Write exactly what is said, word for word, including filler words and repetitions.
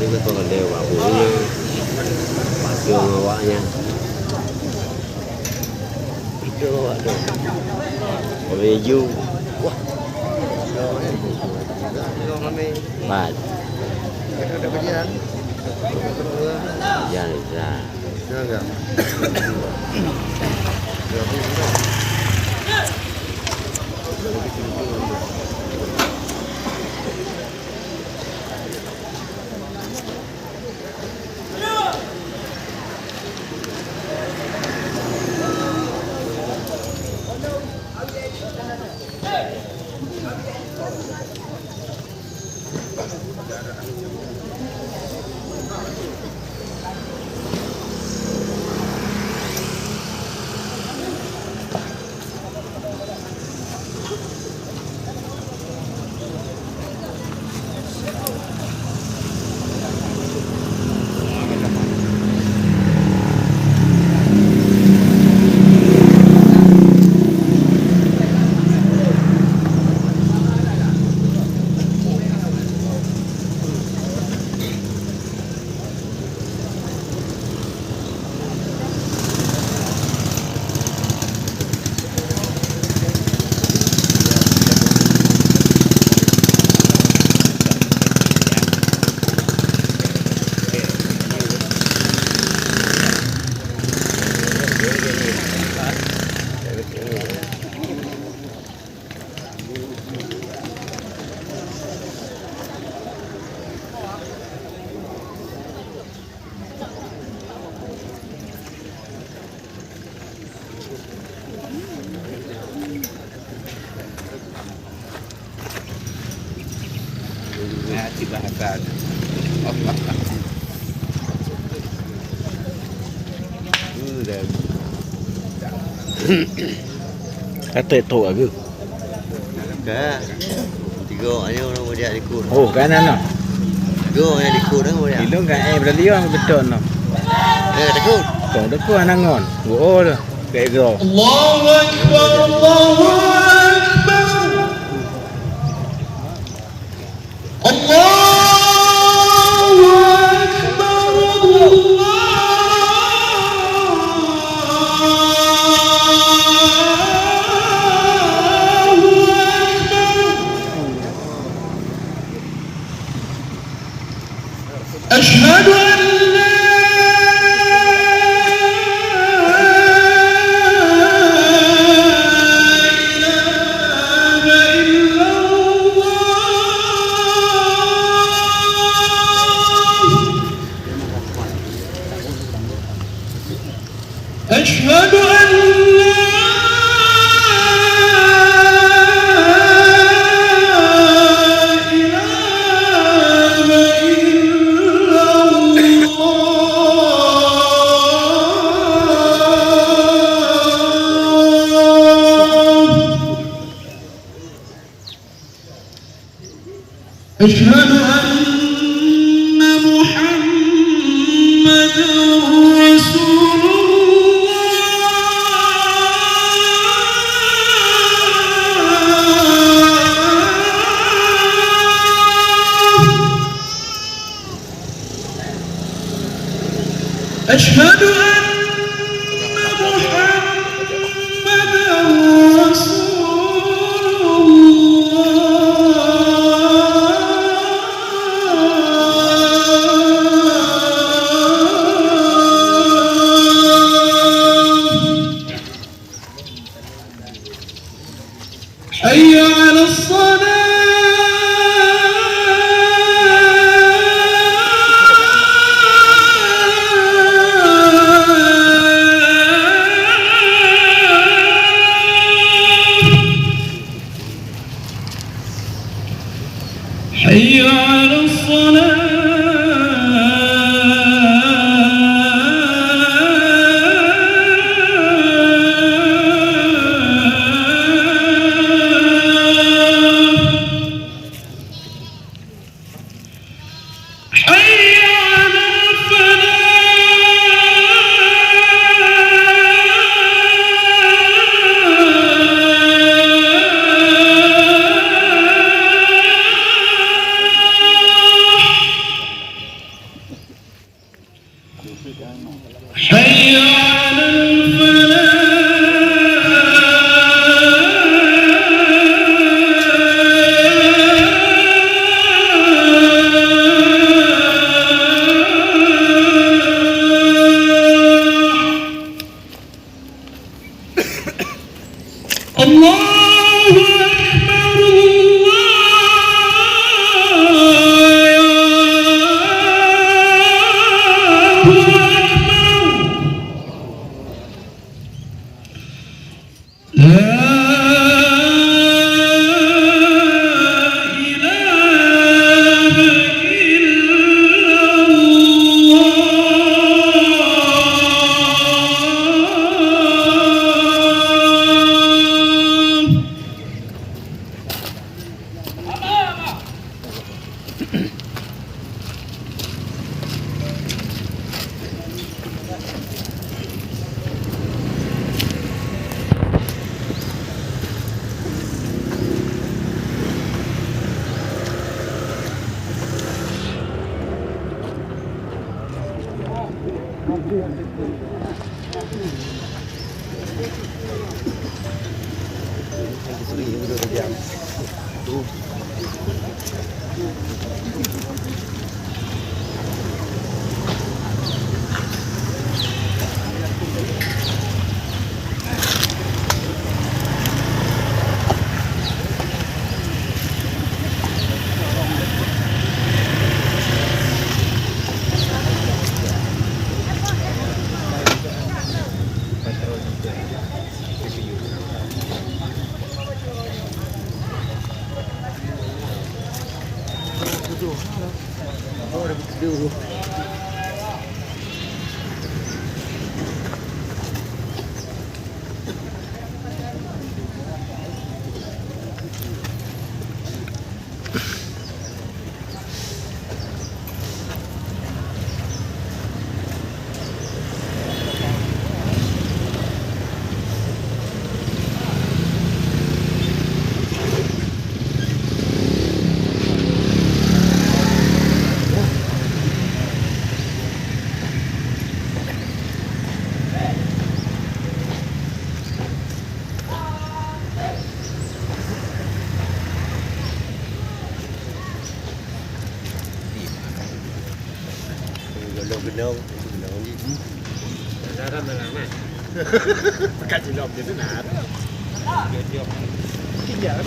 Itu kan dia buat bunyi. Pasti orang awaknya. Itu awak tu. Orang Ju. Wah. Empat. Ada berjalan. Berjalan, berjalan. Jalan. Nah, cit bahasa. Udah. Kata tu aku. Ka. Tiga aja orang mau dia ikut. Oh, kan anak. Tiga aja ikut dah mau dia. Ilung kan eh berlian betul no. Eh, takut. Kau takut anak ngon. Oh, dah. Kayak kau. Allahu Akbar, Allahu Akbar. Allahu Akbar, Allahu Akbar. Asyhadu an la ilaha illallah. Asyhadu an la ilaha illallah. أشهد أن محمدا رسول الله. أشهد أن محمدا رسول الله. حي على الصلاة. حي على الصلاة. حي على الفلاح. Golom keunong, keunong jih. Penasaran malam, eh? Pekat cilok je tu nak. Jom, jom. Iya, kan?